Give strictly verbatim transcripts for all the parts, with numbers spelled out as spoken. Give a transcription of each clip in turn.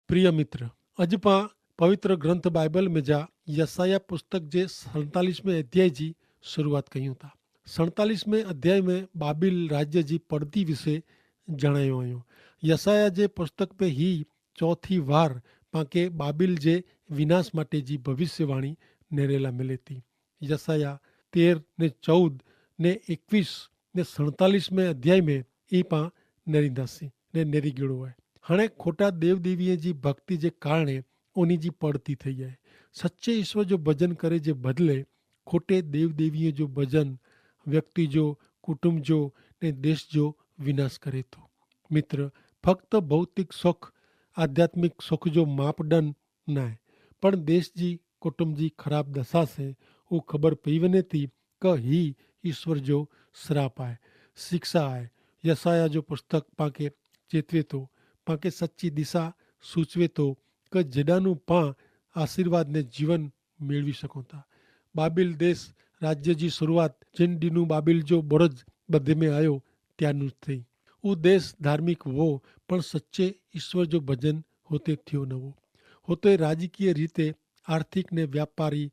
પ્રિય મિત્ર, અજ પાં પવિત્ર ગ્રંથ બાઈબલ મેં જા યસાયાહ પુસ્તક જે સૈતાલીસ મેં અધ્યાય જી શરૂઆત કહ્યું થા. સૈતાલીસ મેં અધ્યાય મેં બાબિલ રાજ્ય જી પડતી વિશે જણાયો આયો. યસાયાહ જે પુસ્તક મેં હી ચોથી વાર પાંકે બાબિલ જે વિનાશ માટે જી ભવિષ્યવાણી નેરેલા મિલે થી. યસાયાહ તેર ને ચૌદ ને એકવીસ ને સૈતાલીસ મેં અધ્યાય મેં ઈ પાં નેરીંદા સી ને નેરી ગેડો આય. હણે ખોટા દેવદેવીએ જી ભક્તિ જે કારણે ઓની જી પડતી થઈ આય. સચ્ચે ઈશ્વર જો ભજન કરે જે બદલે ખોટે દેવદેવીએ જો ભજન વ્યક્તિ જો, કુટુંબ જો ને દેશ જો વિનાશ કરે તો. મિત્ર, ફક્ત ભૌતિક સુખ આધ્યાત્મિક સુખ જો માપદંડ નાય, પણ દેશ જી કુટુંબ જી ખરાબ દશા સે ઉં ખબર પૈવને તી કે હી ઈશ્વર જો શ્રાપ આય, શિક્ષા આય. યસાયાહ જો પુસ્તક પાંકે ચેતવે તો, પાંકે સચ્ચી દિશા સૂચવે તો કે જેડાનું પાં આશીર્વાદને જીવન મેળવી શકો થા. બાબિલ દેશ રાજ્ય જી શરૂઆત જેન દીનું બાબિલ જો બોરજ બધે મેં આયો ત્યારનું જ થઈ. ઉ દેશ ધાર્મિક વો, પણ સચ્ચે ઈશ્વર જો ભજન હોતે થયો નવો. હોતે રાજકીય રીતે આર્થિક ને વ્યાપારી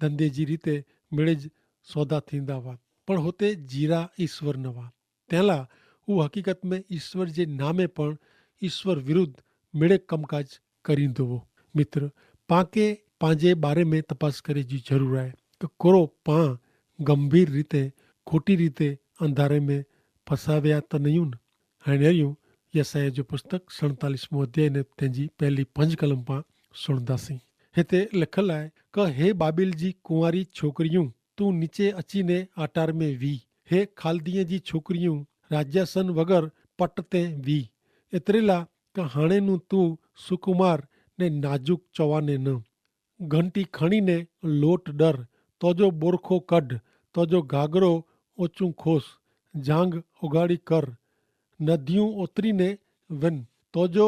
ધંધે જી રીતે મેળે જ સોદા થીંદા વા, પણ હોતે જીરા ઈશ્વર નવા. તેલા ઉ હકીકત મેં ઈશ્વર જે નામે પણ ઈશ્વર વિરુદ્ધ મેળે કમકાજ કરીંદો વો. મિત્ર, પાંકે પાંજે બારે મેં તપાસ કરે જી જરૂર આય કે કોરો પાં ગંભીર રીતે ખોટી રીતે અંધારે મેં ફસાવ્યા તો નહીં ન? હૈનેર્યું યસાયાહ જો પુસ્તક સૈતાલીસ મું અધ્યાય ને તેની પહેલી પંજ કલમ પાં સુણદા સી. હેતે લેખલ આય કે હે બાબિલ જી કુંવારી છોકરી યું, તું નીચે અચી ને આટાર મેં વી. હે ખાલદીએ જી છોકરી યું, રાજ્યાસન વગર પટ તે વી. એતરેલા કે હાણે નું તું સુકુમાર ને નાજુક ચોવાને ન. ઘંટી ખણી ને લોટ ડર, તોજો બોરખો કઢ, તોજો ગાગરો ઓચું ખોસ, જાંગ ઓગાડી કર, નદિયું ઓતરી ને વેન, તોજો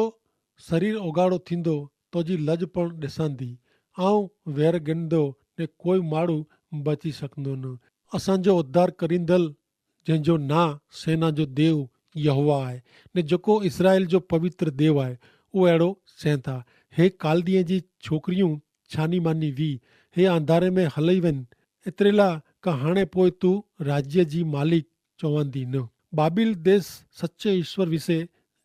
સરીર ઓગાડો થીંદો, તોજી લજ પણ દેસાંદી. આઉં વેર ગેંદો ને કોઈ માડૂ બચી સકંદો ન. અસાંજો ઉદ્ધાર કરીંદલ જેન જો ના સેના જો દેવ યહોવા આય, ને જોકો ઇસરાયેલ જો પવિત્ર દેવ આય, ઉ એડો સેંતા. હે કાલદીએ જી છોકરી યું, છાની માની વી, હે આંધારે મેં હલઈ વેન. એતરેલા કહાણે પોય તું રાજ્ય જી માલિક ચોવાંદી ન. બાબિલ દેશ સચ્ચે ઈશ્વર વિશે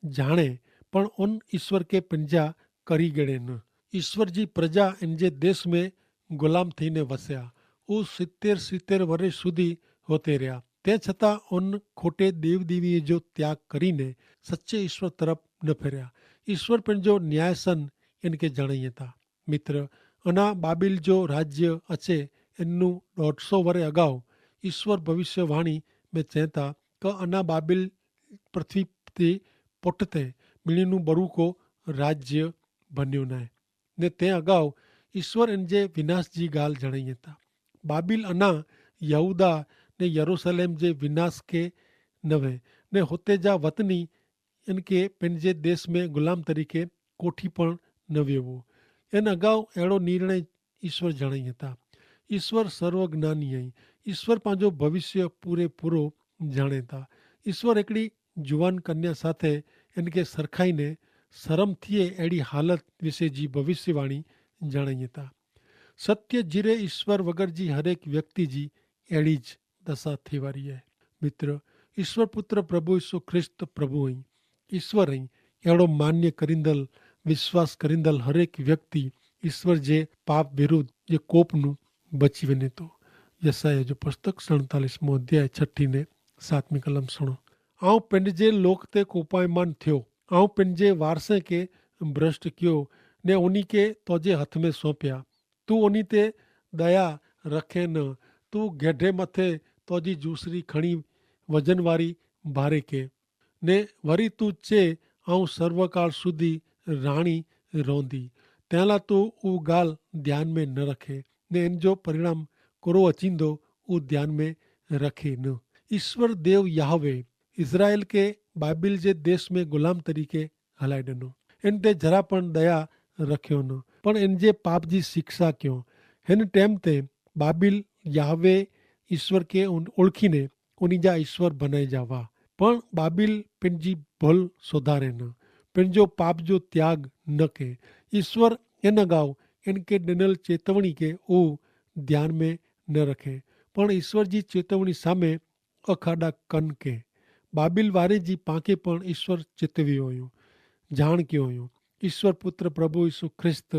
જાણે, પણ ઉન ઈશ્વર કે પંજા કરી ગણે ન. ઈશ્વર જી પ્રજા એન જે દેશ મેં ગુલામ થઈને વસ્યા. ઉસ સિત્તેર સિત્તેર વરે સુધી હોતે રહ્યા. તે છતાં ઉન ખોટે દેવદેવીએ જો ત્યાગ કરીને સચ્ચે ઈશ્વર તરફ ન ફેર્યા. ઈશ્વર પણ જો ન્યાયસન એન કે જણાઈ હતા. મિત્ર, અના બાબિલ જો રાજ્ય અચે એનનું દોઢસો વરે અગાઉ ઈશ્વર ભવિષ્યવાણી મેં ચેતા કે અના બાબિલ પૃથ્વી તે પોટતે મિણીનું બરુકો રાજ્ય ભન્યું નાય. ને તે અગાઉ ઈશ્વર એન જે વિનાશ જી ગાલ જણાઈ હતા. બાબિલ અના યહૂદા ને યરૂસલેમ જે વિનાશ કે નવે, ને હોતે જા વતની એન કે પેનજે દેશ મેં ગુલામ તરીકે કોઠી પણ નવે વો. એન અગાઉ એડો નિર્ણય ઈશ્વર જણાઈ હતા. ઈશ્વર સર્વજ્ઞાની અહીં. ઈશ્વર પાંજો ભવિષ્ય પૂરે પૂરો જાણે તા. ઈશ્વર એકડી જુવાન કન્યા સાથે એન કે સરખાઈ ને શરમ થિયે એડી હાલત વિશે જી ભવિષ્યવાણી જણાઈ તા. સત્ય જીરે ઈશ્વર વગર જી હરેક વ્યક્તિ જી એડી જ દશા થિવારી હૈ. મિત્ર, ઈશ્વર પુત્ર પ્રભુ ઈસુ ખ્રિસ્ત પ્રભુ અહીં. ઈશ્વર અહીં એડો માન્ય કરીંદલ, વિશ્વાસ કરીંદલ હરેક વ્યક્તિ ઈશ્વર જે પાપ વિરુદ્ધ જે કોપનું બચી વેને તો. યસાયાહ જો પુસ્તક સૈતાલીસ મું અધ્યાય છઠી ને સાતમી કલમ સુણો. આઉં પેનજે લોક તે કોપાયમાન થ્યો. આઉં પેનજે વારસે કે ભ્રષ્ટ ક્યો, ને ઓની કે તોજે હથ મેં સોંપ્યા. તું ઓની તે દયા રખે ન. તું ગેઢે મતે તોજી જૂસરી ખણી વજન વારી ભારે કે. ને વરી તું ચે, આઉં સર્વકાળ સુધી રાણી રોંદી. તેલા તું ઉગાલ ધ્યાન મેં ન રખે, ને એન જો પરિણામ કરો અચીંદો ઉ ધ્યાન મેં રખે ન. ઈશ્વર દેવ યાહવે ઇઝરાયેલ કે બાબિલ જે દેશ મેં ગુલામ તરીકે હલાઈ દનો. એન તે જરા પણ દયા રખ્યો ન, પણ એન જે પાપ જી શિક્ષા ક્યો. હેન ટેમ તે બાબિલ યાહવે ઈશ્વર કે ઓળખીને ઓની જા ઈશ્વર ભનાઈ જા વા. પણ બાબિલ પેનજી ભલ સોધારે ન. પન જો પાપ જો ત્યાગ ન કે. ઈસ્વર એન અગાઉ એન કે ડેનલ ચેતવણી કે ઉહ ધ્યાન મેં ન રખે. પણ ઈસ્વર જી ચેતવણી સામે અખાડા કન કે. બાબિલ વારે જી પાંકે પણ ઈસ્વર ચેતવ્યો હોયો, જાણ કે હોયો. ઈસ્વર પુત્ર પ્રભુ ઈસુ ખ્રિસ્ત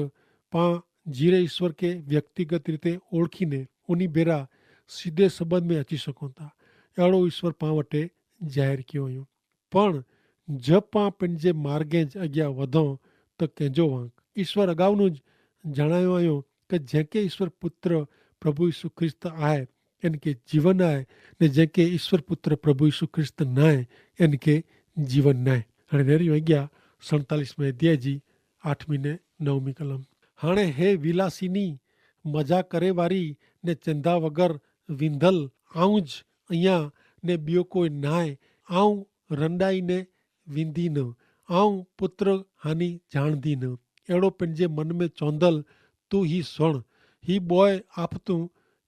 પાં જીરે ઈસ્વર કે વ્યક્તિગત રીતે ઓળખીને ઉની ભેરા સીધે સંબંધ મેં અચી સકોતા. એડો ઈસ્વર પાં વટે જાહેર કે હોયો. પણ જબ પાં પનજે માર્ગે જ અગિયા વધો તો કેંજો વાંક? ઈસ્વર અગાઉનું જ જણાયો આયો કે જેંકે ઈસ્વર પુત્ર પ્રભુ ઈસુ ખ્રિસ્ત આય એન કે જીવન આય, ને જેંકે ઈસ્વર પુત્ર પ્રભુ ઈસુ ખ્રિસ્ત નાય એન કે જીવન નાય. અને નેરી અગિયા સણતાલીસ મેં અધ્યાય જી આઠમી ને નવમી કલમ. હાણે હે વિલાસીની મજા કરે વારી ને ચેંધા વગર વિંધલ આઉં જ અહિયા ને બિયો કોઈ નાય. આઉં રંડાઈ ને વિંધી ન, આઉં પુત્ર હાની જાણધી ન. એડો પન જે મન મેં ચોંધલ તું હી સુણ. હી બોય આફતું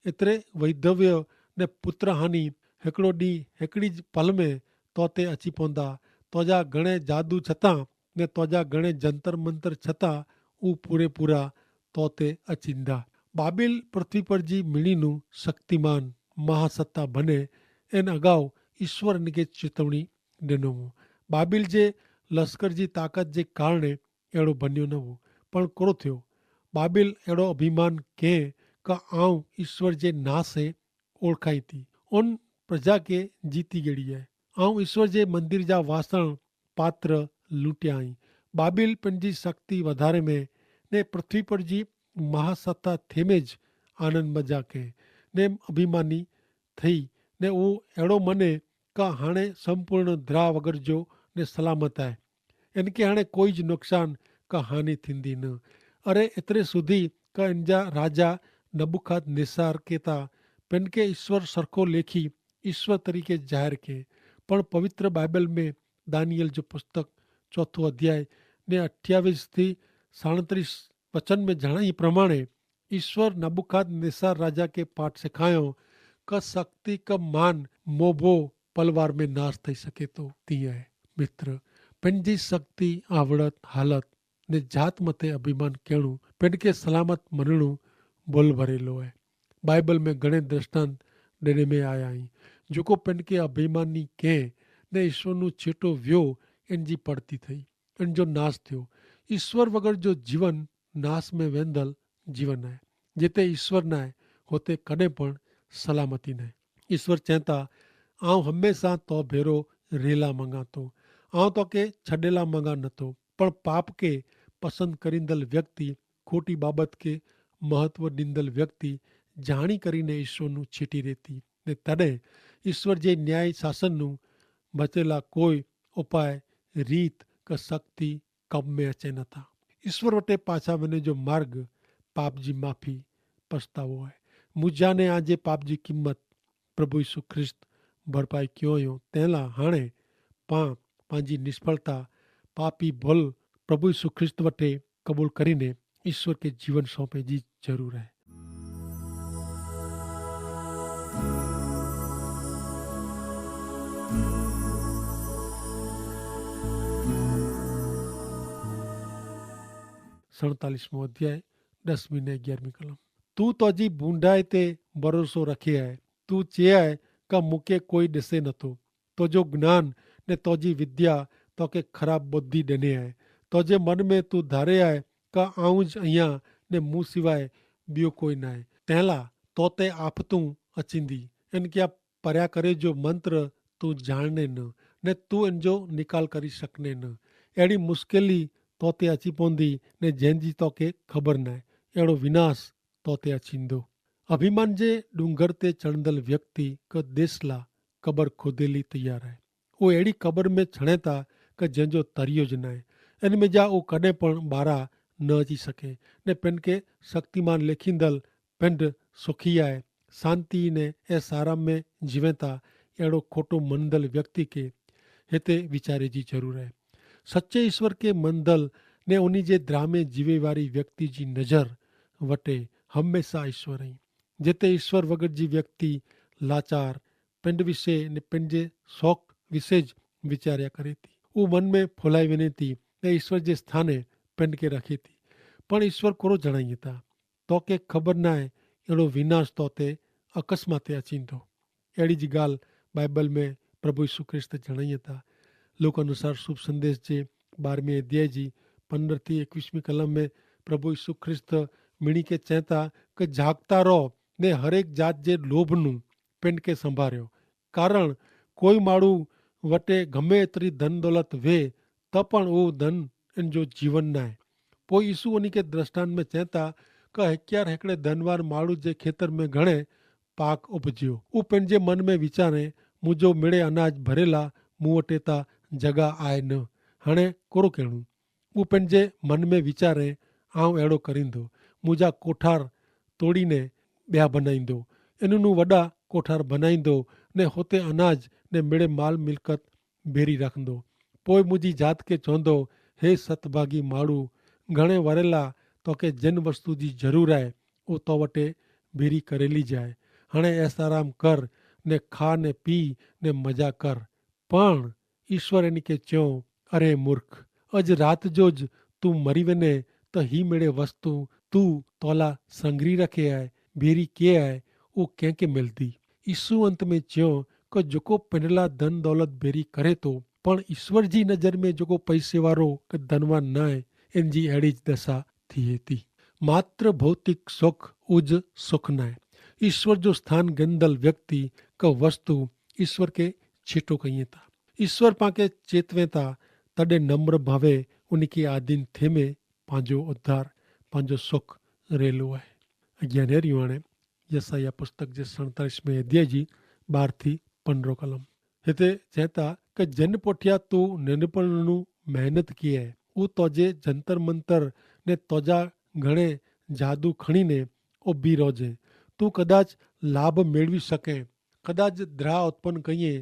એતરે વૈધવ્ય ને પુત્ર હાની હેકડો દી હેકડી જ પલ મેં તોતે અચી પોંદા. તોજા ઘણે જાદુ છતાં ને તોજા ઘણે જંતર મંતર છતાં ઉં પૂરે પૂરા તોતે અચિંદા. બાબિલ પૃથ્વી પર જી મિણીનું શક્તિમાન મહાસત્તા ભને એન અગાઉ ઈસ્વર એન કે ચેતવણી ડેનો વો. બાબિલ જે લશ્કર જી તાકત જે કારણે એડો ભન્યો ન વો. પણ કોરો થયો? બાબિલ એડો અભિમાન કહેં કા આઉં ઈસ્વર જે નાસે ઓળખાઈ તી ઉન પ્રજા કે જીતી ગેડી હૈ. આઉં ઈસ્વર જે મંદિર જા વાસણ પાત્ર લૂંટ્યા હૈં. બાબિલ પન જી શક્તિ વધારે મેં ને પૃથ્વી પર જી મહાસત્તા થેમે જ આનંદ મજા કે ને અભિમાની થઈ ને ઉં એડો મને કા હાણે સંપૂર્ણ દ્રા વગર જો ને સલામત આય. એન કે હાણે કોઈ જ નુકસાન કા હાની થીંદી ન. અરે એતરે સુધી કા એન જા રાજા નબુખાદનેસાર કેતા પેન કે ઈસ્વર સરખો લેખી ઈસ્વર તરીકે જાહેર કે. પણ પવિત્ર બાઈબલ મેં દાનિયેલ જો પુસ્તક ચોથો અધ્યાય ને અઠ્યાવીસ થી સાડત્રીસ વચન મેં જણાઈ પ્રમાણે ઈસ્વર નબુખાદનેસાર રાજા કે પાઠ સિખાયો કા શક્તિ કા માન મોભો પલવાર મેં નાશ થઈ સકે તો. તિયા હૈ મિત્ર, પન જી શક્તિ આવડત હાલત ને જાત મતે અભિમાન કહેણું પન કે સલામત મનણું ભલ ભરેલો હૈ. બાઈબલ મેં ઘણે દ્રષ્ટાંત દેને મેં આયા હૈં જોકો પન કે અભિમાન ની કહેં ને ઈસ્વર નું છેટો વ્યો એન જી પડતી થઈ એન જો નાશ થયો. ઈસ્વર વગર જો જીવન નાશ મેં વેંધલ જીવન હૈ. જેતે ઈસ્વર નાય હોતે કદે પણ સલામતી નાય. ઈસ્વર ચેંતા આઉં હમેંસા તો ભેરો રહેલા મંગાતો, આઉં તો કે છડેલા મંગા નતો. પણ પાપ કે પસંદ કરીંદલ વ્યક્તિ ખોટી બાબત કે મહત્વ દીંદલ વ્યક્તિ જાણી કરીને ઈસ્વર નું છીટી રહેતી. ને તદે ઈસ્વર જે ન્યાયી શાસન નું બચેલા કોઈ ઉપાય, રીત કે શક્તિ કબ મેં અચે નતા. ઈસ્વર વટે પાછા વેને જો માર્ગ પાપ જી માફી પછતાવો હૈ. મુઝાને આજે પાપ જી કિંમત પ્રભુ ઈસુ ખ્રિસ્ત ભરપાઈ ક્યો યો તેલા હાણે પાં પાંજી નિષ્ફળતા પાપી ભલ પ્રભુ ઈસુ ખ્રિસ્ત વટે કબૂલ કરીને ઈસ્વર કે જીવન સોંપે જી જરૂર હૈ. સણતાલીસમો અધ્યાય દસમી ને અગિયારમી કલમ. તું તોજી ભૂંડાઈ તે ભરોસો રખે હૈ. તું ચે હૈ કા મુકે કોઈ દેસે નતો. તોજો જ્ઞાન ને તોજી વિદ્યા તોકે ખરાબ બુદ્ધિ દેને હૈ. તોજે મન મેં તું ધારે હૈ કા આઉં જ અહિયા ને મું સિવાય બિયો કોઈ નાય. તેલા તોતે આફતું અચિંદી એન કે આ પર્યા કરે જો મંત્ર તું જાણને ન ને તું એન જો નિકાલ કરી શકને ન. એડી મુશ્કેલી તોતે અચી પોંદી ને જેન જી તોકે ખબર નાય. એડો વિનાશ તોતે અચિંદો. અભિમાન જે ડુંગર તે ચણદલ વ્યક્તિ કે દેસલા કબર ખોદેલી તૈયાર હૈ. વો એડી કબર મેં છણેતા કે જેન જો તરિયો જ નાય. એન મેં જા વો કદે પણ બારા ન અચી શકે. ને પેનકે શક્તિમાન લેખીંદલ પેંડ સુખી આય શાંતિ ને એસ આરામ મેં જીવેતા એડો ખોટો મનદલ વ્યક્તિ કે હેતે વિચારે જી જરૂર હૈ. સચ્ચે ઈસ્વર કે મનદલ ને ઉની જે દ્રામે જીવે વારી વ્યક્તિ જી નજર વટે હમેંસા ઈસ્વર હૈં. જેતે ઈસ્વર વગર જી વ્યક્તિ લાચાર પેંડ વિશે ને પેંડ જે શોખ વિશે જ વિચાર્યા કરે તી. ઉં મન મેં ફોલાઈ વેને તી તે ઈસ્વર જે સ્થાને પેનકે રાખે તી. પણ ઈસ્વર કોરો જણાઈ તા? તો કે ખબર નાય એડો વિનાશ તો તે અકસ્માતે અચીંદો. એડી જી ગાલ બાઈબલ મેં પ્રભુ ઈસુ ખ્રિસ્ત જણાઈ તા. લોક અનુસાર શુભ સંદેશ જે બારમી અધ્યાય જી પંદર થી એકવીસમી કલમ મેં પ્રભુ ઈસુ ખ્રિસ્ત મિણી કે ચેતા કે જાગતા રહો ને હરેક જાત જે લોભનું પેનકે સંભાર્યો. કારણ કોઈ માડૂ વટે ગમે એતરી ધન દોલત વે તો પણ ઉહ ધન એન જો જીવન નાય. પોઈ ઈસુ ઉની કે દ્રષ્ટાન મેં ચેતા કે હેક્યાર હેકડ઼ે ધનવાર માડૂ જે ખેતર મેં ઘણે પાક ઉપજ્યો. ઉપને જે મન મેં વિચારે મુજો મેળે અનાજ ભરેલા મુવટે તા જગા આય ન. હણે કોરો કહેણું? ઉપને જે મન મેં વિચારે આવ એડો કરીંદો, મુજા કોઠાર તોડીને બ્યા ભનાઈંદો, એનનું વડા કોઠાર ભનાઈંદો, ને હોતે અનાજ ને મેળે માલ મિલકત ભેરી રાખંદો. પોય મુજી જાત કે ચોંદો, હે સતભાગી માડૂ, ઘણે વરેલા તો કે જેન વસ્તુ જી જરૂર આય ઉતો વટે ભેરી કરેલી જાય. હણે એસારામ કર ને ખા ને પી ને મજા કર. પણ ઈસ્વર એની કે ચ્યો, અરે મૂર્ખ, અજ રાત જો જ તું મરી વેને, તો હી મેળે વસ્તુ તું તોલા સંગરી રખે આય, ભેરી કે આય, ઉં કેંકે મેલતી? ઈસુ અંત મેં ચ્યો, કે જોકો પેનલા ધન દોલત ભેરી કરે તો, પણ ઈસ્વર જી નજર મેં જોકો પૈસે વારો કે ધનવાન નાય, એન જી એડી જ દસા થી હેતી. માત્ર ભૌતિક સુખ ઉજ સુખ નાય. ઈસ્વર જો સ્થાન ગેંદલ વ્યક્તિ કે વસ્તુ ઈસ્વર કે છેટો કહિએ તા. ઈસ્વર પાંકે ચેતવે તા, તદે નમ્ર ભાવે ઉનકે આધીન થેમે પાંજો ઉદ્ધાર, પાંજો સુખ રહેલો આય. અજ્ઞાનેરી વાણે યસાયા પુસ્તક જે સણતાલીસ મેં અધ્યાય જી બાર થી પંદ્રહ કલમ. હેતા કે જેન પોઠ્યા તું નેનપણનું મહેનત કિયે, ઉં તોજે જંતર મંતર ને તોજા ઘણે જાદુ ખણીને ઉભી રોજે. તું કદાચ લાભ મેળવી શકે, કદાચ દ્રાહ ઉત્પન કહિએ,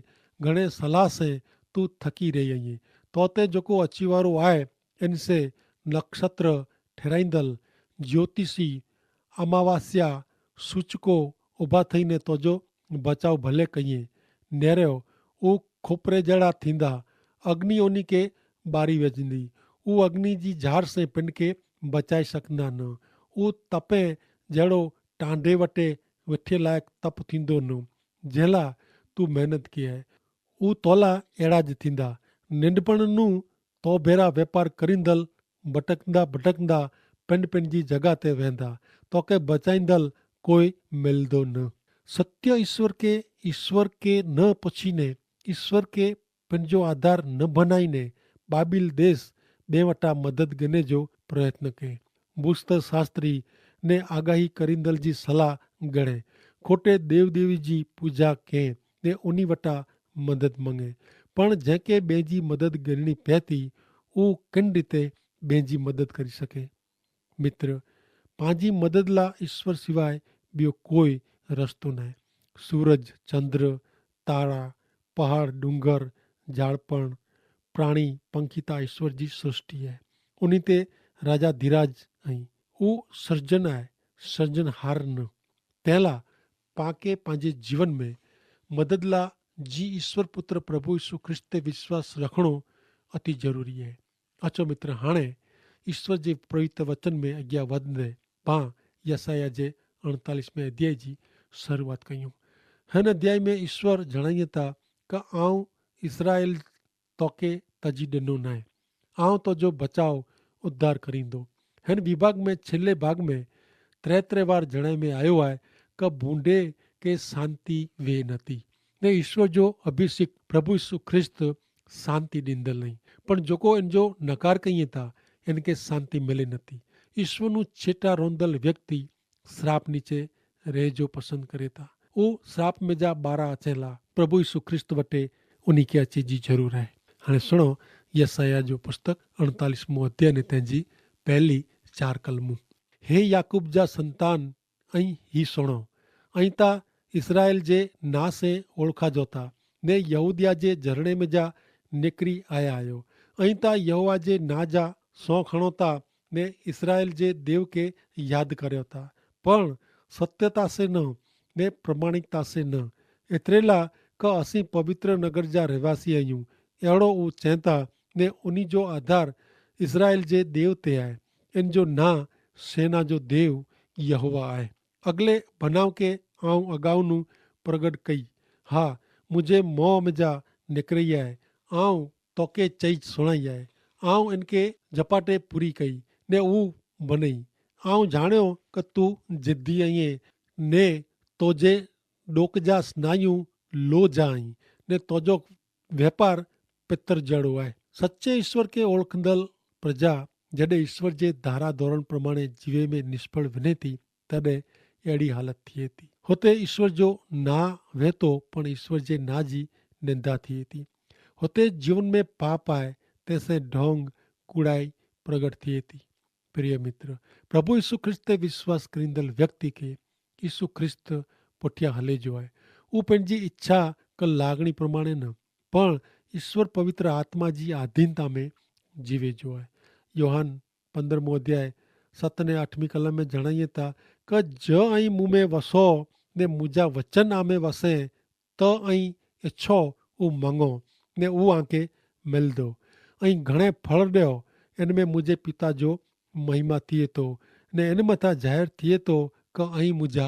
ઘણે સલાહ સે તું થકી રહી હૈં. તો તે જોકો અચીવારો આય એન સે નક્ષત્ર ઠેરાઈંદલ, જ્યોતિષી, અમાવાસ્યા સૂચકો ઉભા થઈને તોજો બચાવ ભલે કહિએ. નેર્યો ઉં ખોપરે જેડા થીંદા, અગ્નિ ઓની કે બારી વેજની. ઉં અગ્નિ જી ઝાર સે પિનકે બચાઈ સકના ન. ઉં તપે જેડો ટાંડે વટે વેઠે લાયક તપ થીંદો ન જેલા તું મહેનત કિયા હૈ. ઉં તોલા એડા જ થીંદા. નિંડપણ નું તો ભેરા વેપાર કરીંદલ ભટકંદા ભટકંદા પેન પેન જી જગા તે વહેંદા. તો કે બચાઈંદલ કોઈ મેલદો ન. સત્ય ઈસ્વર કે ઈસ્વર કે ન પછીને ઈસ્વર કે પેનજો આધાર ન ભનાઈને બાબિલ દેશ બે વટા મદદ ગને જો પ્રયત્ન કે. ભૂસ્તર શાસ્ત્રી ને આગાહી કરીંદલ જી સલાહ ગણે. ખોટે દેવદેવી જી પૂજા કે ને ઉની વટા મદદ મંગે. પણ જેંકે બેંજી મદદ ગરણી પૈતી ઉં કિન રીતે બેંજી મદદ કરી શકે? મિત્ર, પાંજી મદદ લા ઈસ્વર સિવાય બ્યો કોઈ રસ્તો નાય. સૂરજ, ચંદ્ર, તારા, પહાડ, ડુંગર, જાળપણ, પ્રાણી, પંખીતા ઈસ્વર જી સૃષ્ટિ હૈ. ઉની તે રાજા ધીરાજ અહીં ઉં સર્જન આય, સર્જન હાર ન. તેલા પાંકે પાંજે જીવન મેં મદદલા જી ઈસ્વર પુત્ર પ્રભુ ઈસુ ખ્રિસ્ત તે વિશ્વાસ રખણો અતિ જરૂરી હૈ. અચ્છો મિત્ર, હાણે ઈસ્વર જે પ્રવિત્ર વચન મેં અજ્ઞા વધને પાં યસાયા જે અણતાલીસ મેં અધ્યાય જી શરૂઆત કહ્યું. હેન અધ્યાય મેં ઈસ્વર જણાયતા કે આઉં ઇસરાયેલ તોકે તજી ડેનો નાય. આઉં તો જો બચાવ ઉદ્ધાર કરીંદો. હેન વિભાગ મેં છેલ્લે ભાગ મેં ત્રે ત્રે વાર જણાય મેં આયો હૈ કે ભૂંડે કે શાંતિ વે નથી. ને ઈસ્વર જો અભિષિક્ત પ્રભુ ઈસુ ખ્રિસ્ત શાંતિ દીંદલ નહીં. પણ જોકો એન જો નકાર કહિએ તા એન કે શાંતિ મેલે નથી. ઈસ્વરનું છેટા રોંદલ વ્યક્તિ સ્રાપ નીચે રહેજો પસંદ કરે તા. ઉહ સ્રાપ મેં જા બારા અચેલા પ્રભુ ઈસુ ખ્રિસ્ત વટે ઉની કે અચે જી જરૂર હૈ. હણે સુણો યસાયા જો પુસ્તક અણતાલીસ મું અધ્યાય ને તેની પહેલી ચાર કલમું. હે યાકૂબ જા સંતાન, અહીં હી સુણો. અહીં તા ઇસરાયેલ જે ના સે ઓળખા જોતા ને યહૂદિયા જે ઝરણે મેં જા નેકરી આયા આયો. અહીં તા યહોવા જે ના જા સોંખણો તા ને ઇસરાયેલ જે દેવ કે યાદ કર્યો તા. પણ સત્યતા સે ન ને પ્રમાણિકતા સે ન. એતરેલા કે અસી પવિત્ર નગર જા રહેવાસી અયું એડો ઉં ચેંતા ને ઉની જો આધાર ઇસરાયેલ જે દેવ તે આય. એન જો ના સેના જો દેવ યહોવા આય. અગલે ભનાવ કે આઉં અગાઉનું પ્રગટ કઈ, હા, મુઝે મોં મેં જા નેકરૈયા હૈ. આઉં તોકે ચૈજ સુણાઈ હૈ. આઉં એનકે જપાટે પૂરી કઈ ને ઉં ભનઈ. આઉં જાણ્યો કે તું જેદી અઇયે ને તોજે ડોકજા સ્નાયુ લો જા અઇ ને તોજો વેપાર પિતર જેડો આય. સચ્ચે ઇશ્વર કે ઓળખંદલ પ્રજા જડે ઇશ્વર જે ધારા ધોરણ પ્રમાણે જીવે મેં નિષ્ફળ વિને તી, તદે એડી હાલત થિયે તી. હોતે ઇશ્વર જો ના વહેતો પણ ઇશ્વર જે ના જી નિંદા થિયે તી. હોતે જીવન મેં પાપ આય તેસે ઢોંગ કુડાઈ પ્રગટ થિયે તી. પ્રિય મિત્ર, પ્રભુ ઇશુ ખ્રિસ્ત તે વિશ્વાસ કરીંદલ વ્યક્તિ કે ઇશુ ખ્રિસ્ત પોઠ્યા હલે જો આય. ઉપને જી ઇચ્છા કે લાગણી પ્રમાણે ન પણ ઇશ્વર પવિત્ર આત્મા જી આધીનતા મેં જીવે જો આય. યોહાન પંદ્રહ મું અધ્યાય સત ને આઠમી કલમ મેં જણાયે તા, કે જો અહીં મું મેં વસો ને મુજા વચન આમે વસે, તો અહીં એછો ઉં મંગો ને ઉં આંકે મેલ દો. અહીં ઘણે ફળ દેઓ. એન મેં મુઝે પિતા જો મહિમા થિયે તો ને એન મતા જાહેર થિયે તો, કે અહીં મુઝે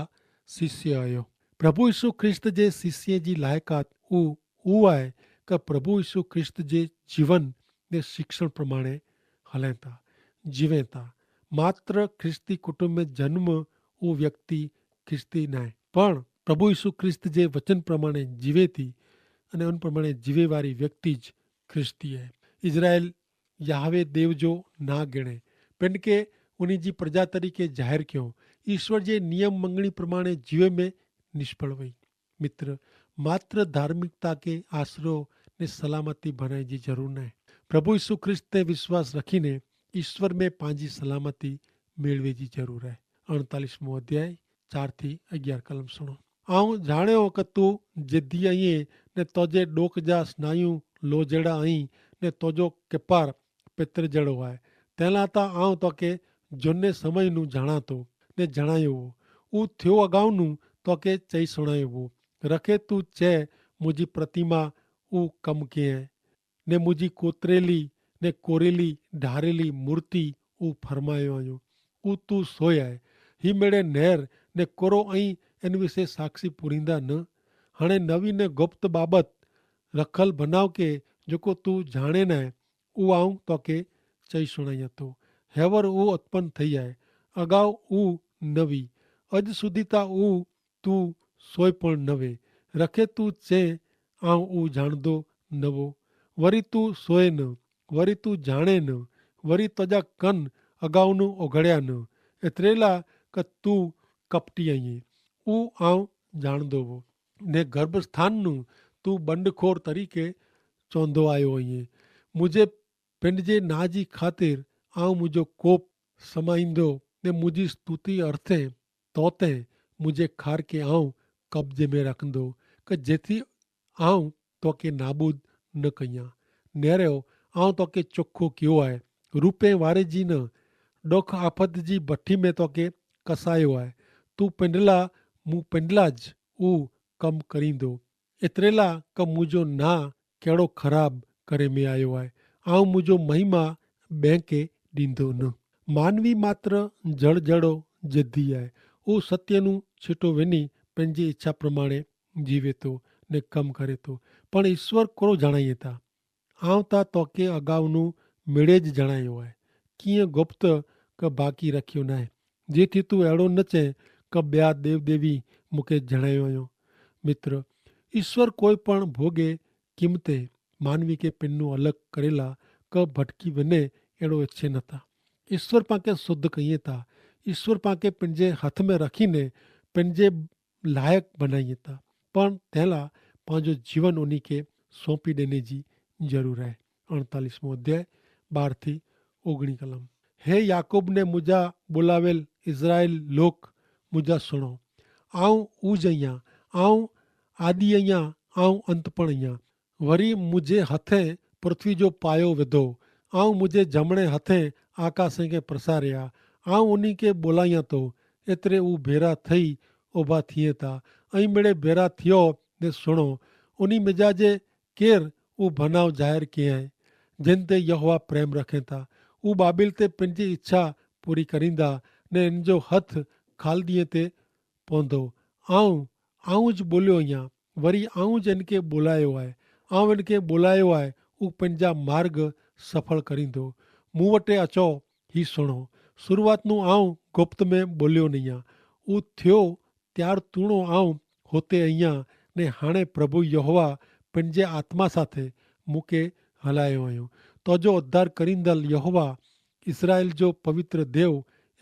શિષ્ય આયો. પ્રભુ ઈસુ ખ્રિસ્ત જે શિષ્ય જી લાયકાત ઉ ઉ આય, કે પ્રભુ ઈસુ ખ્રિસ્ત જે જીવન ને શિક્ષણ પ્રમાણે હલેતા જીવેતા. માત્ર ખ્રિસ્તી કુટુંબ મેં જન્મ ઉ વ્યક્તિ ખ્રિસ્તી નાય, પણ પ્રભુ ઈસુ ખ્રિસ્ત જે વચન પ્રમાણે જીવેતી અને અન પ્રમાણે જીવેવારી વ્યક્તિ જ ખ્રિસ્તી હૈ. ઇઝરાયેલ યહાવે દેવ જો ના ગણે, પેંડકે ઉની જી પ્રજા તરીકે જાહેર ક્યો, ઇશ્વર જે નિયમ મંગણી પ્રમાણે જીવે મેં નિષ્ફળ વય. મિત્ર, માત્ર ધાર્મિકતા કે આશરો ને સલામતી ભનાઈ જી જરૂર નાય. પ્રભુ ઇશુ ખ્રિસ્ત તે વિશ્વાસ રખીને ઇશ્વર મેં પાંજી સલામતી મેળવે જી જરૂર હૈ. અણતાલીસમો અધ્યાય ચાર થી અગિયાર કલમ સુણો. આઉં જાણ્યો કે તું જેદી અઇયે ને તોજે ડોક જા સ્નાયુ લોજેડા અહીં ને તોજો કેપાર પેતર જેડો આય. તેના તા આઉં તોકે જોને સમય નું જાણાતો ને જણાયો વો. ઉં થ્યો અગાઉ નું તોકે ચહી સુણાયો વો. રખે તું ચે મુજી પ્રતિમા ઉં કમ કે હૈ ને મુજી કોતરેલી ને કોરેલી ઢારેલી મૂર્તિ ઉં ફરમાયો અયો. ઉં તું સોય આય. હી મેડે નેર ને કોરો અહીં એન વિશે સાક્ષી પૂરીંદા ન. હણે નવી ને ગોપ્ત બાબત રખલ ભનાવ કે જોકો તું જાણે નાય ઉ આઉં તોકે ચહી સુણાઈ તો. હેવર ઉ ઉત્પન થઈ આય. અગાઉ ઉ નવી. અજ સુધી તા ઉ તું સોય પણ નવે. રખે તું ચે આઉં ઉ જાણદો નવો. વરી તું સોય ન. વરી તું જાણે ન. વરી તજા કન અગાઉ નું ઓઘડ્યા ન. એતરેલા કે તું કપટી અઇયે ઉ આઉં જાણદો વો. ને ગર્ભસ્થાન નું તું બંડખોર તરીકે ચોંધો આયો અઇયે. મુઝે પેંડજે ના જી ખાતર આઉં મુઝો કોપ સમાઈંદો ને મુઝી સ્તુતિ અર્થે તોતે મુઝે ખાર કે આઉં કબજે મેં રાખંદો, કે જેથી આઉં તોકે નાબૂદ ન કહિયા. નેરેઓ આઉં તોકે ચોખો કિયો આય. રૂપે વારે જી ન ડોખ આફત જી ભઠી મેં તોકે કસાયો આય. તું પેંડલા મું પેંડલા જ ઉ કમ કરીંદો. એતરેલા કે મુઝો ના કેડો ખરાબ કરે મેં આયો આય. આઉં મુઝો મહિમા બેંકે દીંદો ન. માનવી માત્ર જડજડો જેદી આય. ઉસ સત્યનું છીટો વેની પેનજી ઇચ્છા પ્રમાણે જીવેતો ને કમ કરેતો. પણ ઇશ્વર કોરો જણાયે તા? આઉં તા તોકે અગાઉનું મેળે જ જણાયો આય. કિંય ગોપ્ત કે બાકી રખ્યો નાય. જેથી તું એડો ન ચે કે બ્યા દેવ દેવી મુકે જણાયો અયો. મિત્ર, ઇશ્વર કોઈ પણ ભોગે કિંમતે માનવી કે પેનનું અલગ કરેલા કે ભટકી વને એડો ઇચ્છે નતા. ઇશ્વર પાંકે શુદ્ધ કહિયે તા. ઇશ્વર પાંકે પેનજે હાથ મેં રખીને પેનજે લાયક બનાયે તા. પણ તેલા પાંજો જીવન ઉની કે સોંપી દેને જી જરૂર હૈ. અણતાલીસમો અધ્યાય બાર થી ઓગણી કલમ. હે યાકૂબ ને મુજા બોલાવેલ ઇઝરાયેલ લોક, મુજા સુણો. આઉં ઉજ અહિયા, આઉં આદિ અહિયા, આઉં અંત પણ અહિયા. વરી મુઝે હથે પૃથ્વી જો પાયો વધો. આઉં મુઝે જમણે હથે આકાશે કે પ્રસાર્યા. આઉં ઉની કે બોલાયા તો એતરે ઉં ભેરા થઈ ઉભા થિયે તા. અહીં મેળે ભેરા થિયો ને સુણો. ઉની મિજાજે કેર ઉં ભનાવ જાહેર કિયા હૈ. જેન તે યહોવા પ્રેમ રખે તા. ઉ બાબિલ તે પનજી ઇચ્છા પૂરી કરીંદા, ને એનજો હથ ખાલદીએ તે પોંધો. આઉં આઉં જ બોલ્યો અહિયા, વરી આઉં જ એનકે બોલાયો આય. આઉં એનકે બોલાયો આય. ઉ પનજા માર્ગ સફળ કરીંદો. મુવટે અચો હી સુણો. સુરુઆતનું આઉં ગુપ્ત મેં બોલ્યો નહિયા. ઉ થ્યો ત્યાર તુણો આઉં હોતે અહિયા. ને હાણે પ્રભુ યહોવા પનજે આત્મા સાથે મુકે હલાયો અયો. તોજો ઉદ્ધાર કરીંદલ યહોવા ઇસરાયેલ જો પવિત્ર દેવ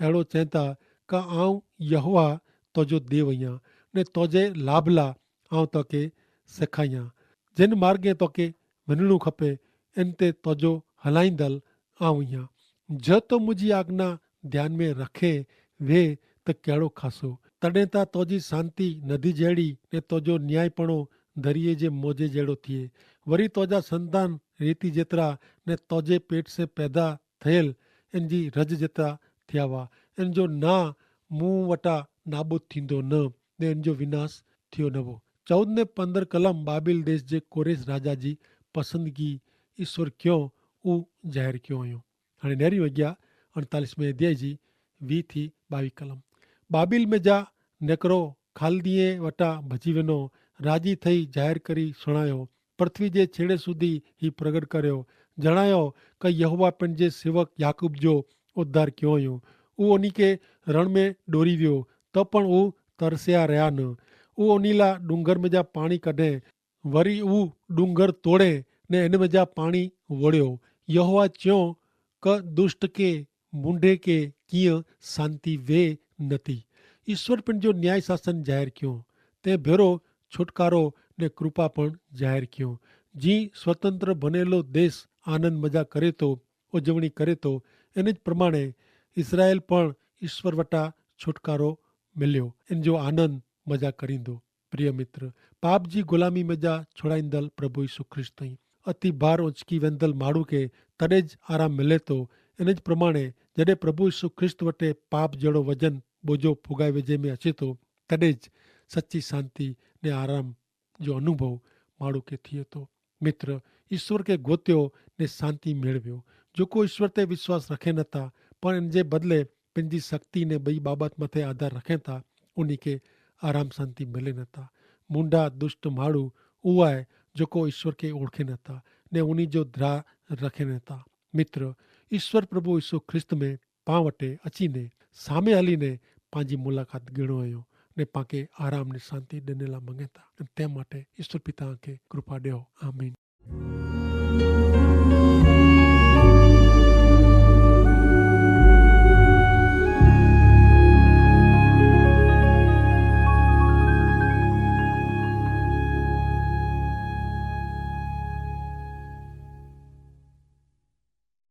એડો ચેંતા, કા આઉં યહોવા તોજો દેવ અહિયા, ને તોજે લાભલા આઉં તોકે સેખાયા. જેન માર્ગે તોકે વનણું ખપે એન તે તોજો હલાઈંદલ આઉં અહિયા. જો તો મુજી આજ્ઞા ધ્યાન મેં રખે વે તો કેડો ખાસો. તડે તા તોજી શાંતિ નદી જેડી ને તોજો ન્યાયીપણો ધરિયે જે મોજે જેડો થિયે. વરી તોજા સંતાન રેતી જેતરા ને તોજે પેટ સે પેદા થયેલ એનજી રજ જેતરા થિયાવા. એનજો ના મું વટા નાબૂદ થીંદો ન, ને એનજો વિનાશ થિયો નવો. ચૌદ ને પંદર કલમ બાબિલ દેશ જે કોરેશ રાજા જી પસંદગી ઈસ્વર ક્યો ઉં જાહેર ક્યો અયો. હણે નેરી વગ્યા અણતાલીસ મેં અધ્યાય જી વી થી બાવી કલમ. બાબિલ મેં જા નેકરો ખાલદીએ વટા ભજીવેનો રાજી થઈ જાહેર કરી સુણાયો. પૃથ્વી જે છેડે સુધી હી પ્રગટ કર્યો, જણાયો કે યહોવા પણ જે સેવક યાકૂબ જો ઉદ્ધાર ક્યો અયો. ઉ ઓની કે રણ મેં ડોરી વ્યો તો પણ ઉ તરસ્યા રહ્યા ન. ઉ ઓની લા ડુંગર મેં જા પાણી કઢે. વરી ઉ ડુંગર તોડે ને એન મેં જા પાણી વોડ્યો. યહોવા ચ્યો કે દુષ્ટ કે મુંડે કે કિયા શાંતિ વે નથી. ઈસ્વર પણ જો ન્યાય શાસન જાહેર ક્યો તે ભેરો છુટકારો ને કૃપા પણ જાહેર ક્યો. જી સ્વતંત્ર ભનેલો દેશ આનંદ મજા કરે તો ઉજવણી કરે તો, એન જ પ્રમાણે ઇસરાયેલ પણ ઈસ્વર વટા છુટકારો મેલ્યો એન જો આનંદ મજા કરીંદો. પ્રિય મિત્ર, પાપ જી ગુલામી મેં જા છોડાઈંદલ પ્રભુ ઈસુ ખ્રિસ્ત અહીં અતિ ભાર ઓંચકી વેંદલ માણૂ કે તદે જ આરામ મિલે તો. એન જ પ્રમાણે જડે પ્રભુ ઈસુ ખ્રિસ્ત વટે પાપ જેડો વજન બોજો ફુગાઈ વેજે મેં અચે તો, તદે જ સચ્ચી શાંતિ ને આરામ જો અનુભવ માણૂ કે થિયે તો. મિત્ર, ઈસ્વર કે ગોત્યો ને શાંતિ મેળવ્યો. જોકો ઈસ્વર તે વિશ્વાસ રખે નતા પણ એન જે બદલે પનજી શક્તિ ને બઈ બાબત મતે આધાર રખે તા ઉની કે આરામ શાંતિ મિલે નતા. મુંડા દુષ્ટ માડૂ ઉવાય જોકો ઈસ્વર કે ઓળખે નતા ને ઉની જો દ્રાહ રખે નતા. મિત્ર, ઈસ્વર પ્રભુ ઈસુ ખ્રિસ્ત મેં પાં વટે અચીને સામે હલીને પાંજી મુલાકાત ગણો અયો ને પાંકે આરામ ને શાંતિ દેનેલા મંગેતા. તે માટે ઈસ્વર પિતા કે કૃપા દેહો. આમીન.